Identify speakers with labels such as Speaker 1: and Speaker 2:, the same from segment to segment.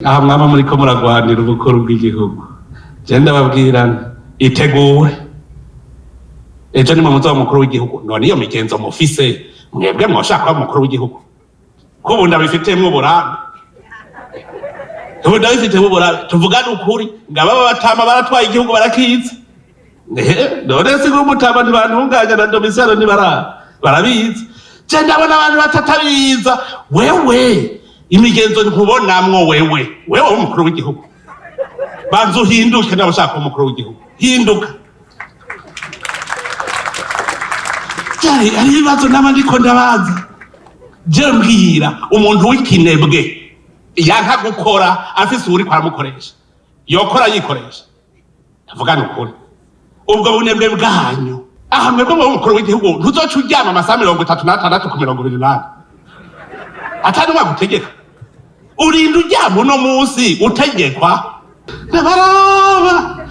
Speaker 1: Aha mwaba muriko muragwanira ubukuru bw'igihugu, je ndababwira itegure, ejo nimwe muzoba umukuru w'igihugu. None iyo migenzo mufise, mwebwe mwoshaka kuba umukuru w'igihugu? Ko ubu ndabifitiyemwo uburambe, ubu ndabifitiyemwo uburambe. Tuvugane ukuri, ngababa batama baratwaye igihugu barakiza. None si nk'umutama ntibantunganya na Domisiyano ntibara barabizi. Je ndabona abantu batatabiza. Wewe imigenzo nkubonamwo, wewe w'umukuru w'igihugu, banza uhinduke. Nawe ushaka kuba umukuru w'igihugu, hinduka. Hari ibibazo naba ndiko ndabaza. Je mbwira, umuntu w'ikinebwe yanka gukora afise uwuriko aramukoresha, yokora yikoresha? Tuvugane ukuri, ubwo bunebwe bwanyu aha, mwebwe muba umukuru w'igihugu, ntuzoca uryama amasaha 36 ku 24 atari wagutegeka? Urinda uryama uno munsi utegekwa. Ndabaraba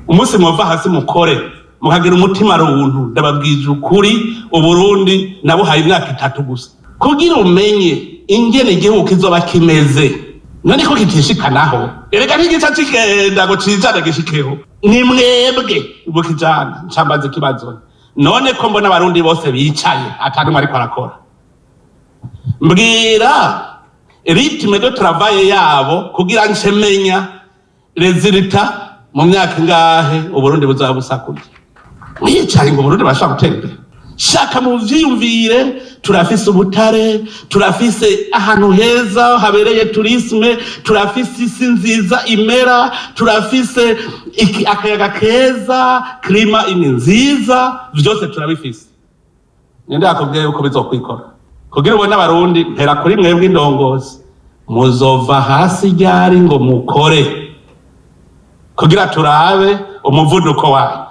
Speaker 1: umunsi mwova hasi mukore, mukagira umutima runtu. Ndababwije ukuri, Uburundi nabuhaye imyaka 3 gusa kugira umenye ingene igihugu kizoba kimeze. None ko kitishikanaho, erega ntigica kigenda ngo cijane gishikeho, ni mwebwe bukijana. Ncambaza ikibazo: none ko mbona Abarundi bose bicaye, atanumwe ariko arakora, mbwira rythme de travail yabo kugira nce menya résultat mu myaka ingahe Uburundi buzaba busakuye. Mwicaye ngo Uburundi bashobora gutera imbere? Shaka muvyiyumvire. Turafise ubutare, turafise ahantu heza habereye tourisme, turafise isi nziza imera, turafise akayaga keza, climat ini nziza, vyose turabifise. Ninde yakubwiye yuko bizokwikora? Kugira ubone Abarundi, mpera kuri mwebwe indongozi, muzova hasi ryari ngo mukore kugira turabe umuvuduko wanyu?